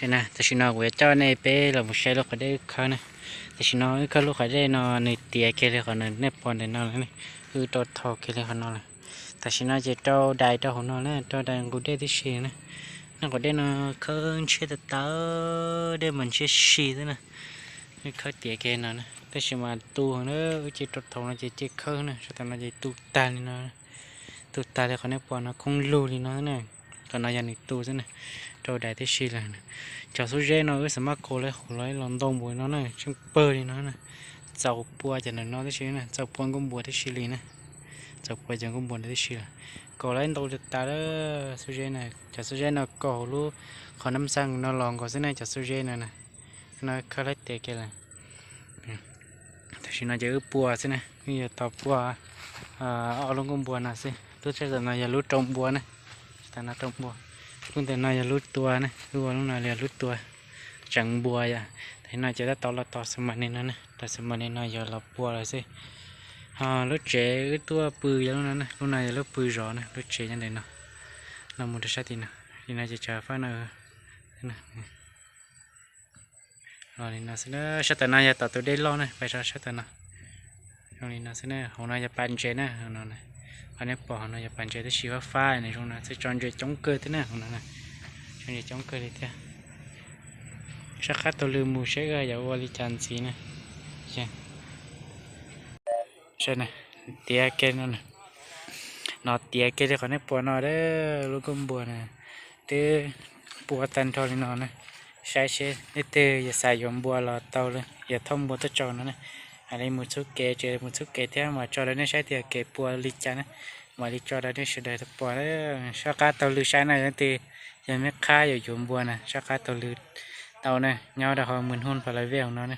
Tam sim no kuv yuav coj nej peb los mus saib lub qhov dej wb khawb na. Tam sim no wb khawb lub qhov dej no nws tiav kiag li qhov nej pom ntawm no lawm, wb rau thau kiag li qhov no lawm. Tam sim no ces rau dais rau hauv no na, rau dais nqus dej tib si na. Nws qhov dej no khawb ntshiab tas tas, dej mas ntshiab si xwb na. Wb khawb tiav kiag no na, tab sis mas tu na, wb cia rau thau no ces cia khawb na, sab tom no ces tu tag li no. Tu tag li qhov nej pom no khoob lug li no na. Qhov no yog nws tu xwb na, rau dais tib si lawm. Cov xub zeb no wb xav maj kaus lawv hauv los ib los ntau npaum no na, tsheej pawg li no na. Txaus pua cov ntawm no tib si na, txaus pua nkuaj npua tib si li na. Txaus pua cov nkuaj npua ntawd tib si lawm. Kaus lawv ntau tas tas lawm xub zeb na. Cov xub zeb no kaus hauv lub qhov nab xaj no los nkaus xwb na, cov xub zeb no na. No khawb lawv tiav kiag lawm. Tam sim no ces wb pua xwb na, wb yuav tau pua ob lub nkuaj npua no xwb. Lub tshaj tam no yog lub rau npua na, tam no rau npua. Lub ntawm no yog lub tua na, lub ua lub no yog lub tua tseev npua yom. Tam no ces tab tom los tos xab mas li no na, tos xab mas li no yuav los pua lawm xwb. Ho lub tsev wb tuaj pw yog lub no na, lub no yog lub pw zov na, lub tsev nyob ntawm no. Los mus rau sab tim no, li no ces tsav fab no. Los li no xwb, sab tam no yog tom tus dej loj na, pais rau sab tam no. Zoo li no xwb na, hauv no yog pas ntses na, hauv no. Qhov nej pom hauv no yog pas ntses tab sis fab fab nws zoo no xwb, tso ntses coob kawg thiab na hauv no. Tso ntses coob kawg li thiab. Sab qab taug lw mus seb wb yuav ua li cas ntxiv na. Tiav kiag no, no tiav kiag li qhov nej pom no, lub nkuaj npua na, twb pua tag nrho li no na. Saib seb leej twg yog xav yuav npua los tau li, yuav thauj npua tuaj tso no na. Hais li mus txhub kev, tseem mus txhub kev thiab mas tso rau nej saib tias kev pua li cas na. Mam li tso rau nej sawv daws tau pom. Sab qab taug lw saib na, leej twg yog mej qhab yuav yuav npua na, sab qab taug lw tau na, nyob rau hauv mws hnub pha la vej hauv no na.